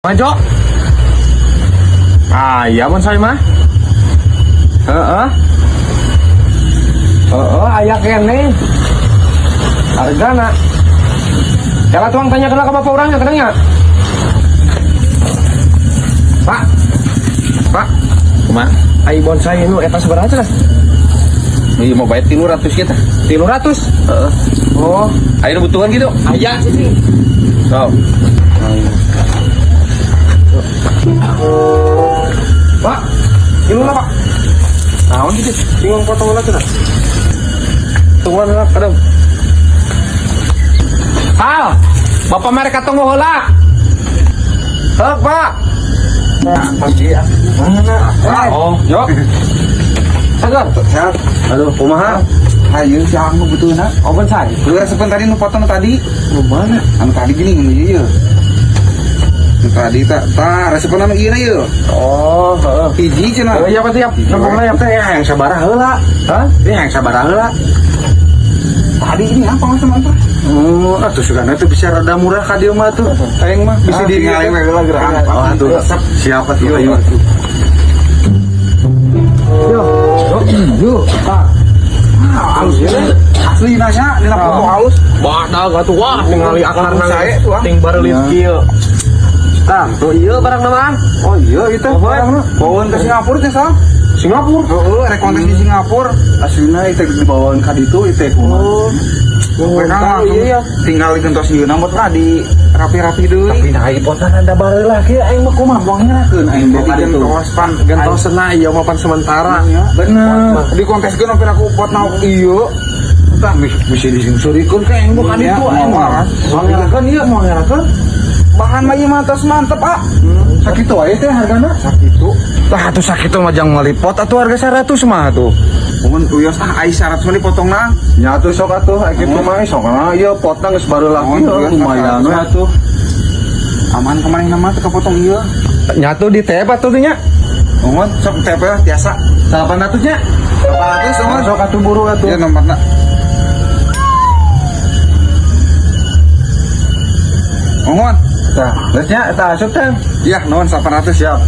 Maju. Ah, iya bonsai mah. Heeh. Heeh, aya keneh. Hargana. Kela tuang tanya kena ke bapak orangnya kenanya. Pak. Pak, Kumaha? Ai bonsai nu eta sabaraha cenah? Iya, mau bayar 300 kita. 300. Heeh. Oh, Ayo butuhan gitu. Aya sih. So. Pak, ini lah, Pak. Naon gitu? Bingung potong lah cenah. Tungguan lah, kadang. Hal, Bapak mereka tunggu heula. Heuk, Pak. Mana? Oh, yuk. Sagar. Sehat. Aduh, kumaha? Hayu si Ang nu butuhna. Oh, bonsai. Lu resepen tadi nu potong tadi. Nu mana? Anu tadi gini nu ieu. Nu tadi tak tah resepen anu ieu na ieu. Oh, heeh. Hiji cenah. Oh, iya apa siap? Nempong ya teh yang sabaraha heula. Hah? Yang sabaraha heula. Tadi ini apa maksudnya mantap? Oh, atuh sugana tuh bisa rada murah ka dieu mah tuh. Aing mah bisa Ah, di tinggal we heula geura. Oh, atuh. Siapa tuh? Ayo atuh. Yo, yo, yo. Pak. Halus ya. Asli nanya dina foto halus. Badag atuh wah ningali akarna Saya tuh, ah. ting bareulit kieu. Tah, tuh ieu barang nama. Oh iya itu Oh, barangna. Bawaan ke Singapura teh sah. Singapura. Heeh, rek kontes di Singapura. Aslina itu dibawaan ka ditu itu kumaha. Oh. Mereka Tahu, langsung iya ya. tinggal digentos ieu mah lah di rapi-rapi deui. Tapi nah ieu potan ada bareula kieu aing mah kumaha buang ngerakeun aing bawa Jadi ka ditu. gentos pan Gentosna ieu mah pan sementara. Bener. Di konteskeun sampai aku pot nauk ieu. Tah bisa disingsurikeun ka aing mah ka Iya, ditu aing mah. moal. Moal ngerakeun ieu moal ngerakeun. Bahan mah ieu mah tos mantep ah. Sakitu wae teh hargana. Sakitu. Tah atuh sakitu mah jang meuli pot atuh harga 100 mah atuh. Mun uyos ah ai 100 mah dipotong na. Nya atuh sok atuh ai kitu mah sok ah ieu potna geus bareula Oh, kieu iya, lumayan we atuh. Aman kemarin nama teu kepotong ieu. Nyatu di TP atuh nya. Nuhun sok TP lah biasa. 800 nya. 800 nuhun. Sok atuh buru atuh. Iya nomorna. Nuhun. Tah, geus nya eta asup teh. Iya, nuhun 800 Siap.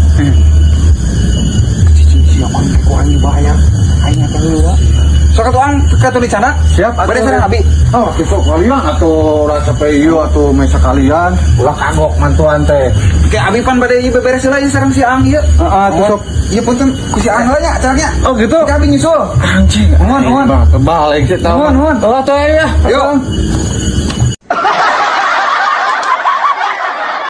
Cicing siapa nih ku aing dibayar. Aing teh heula. Sok atuh ang ka tulisanna. Siap atuh. Bade sareng abi. Oh, kitu kalian atuh rasa ieu atuh meh sekalian ulah kagok mantuan teh. Ke abi pan bade ieu beberes heula ieu sareng si Ang ieu. Heeh, atuh sok. Ieu punten ku si Ang heula nya acaranya. Oh, gitu. Ke abi nyusul. Anjing. Nuhun, nuhun. Bah, terbalik sih tahu. Nuhun, nuhun. Oh, atuh ya. Yuk.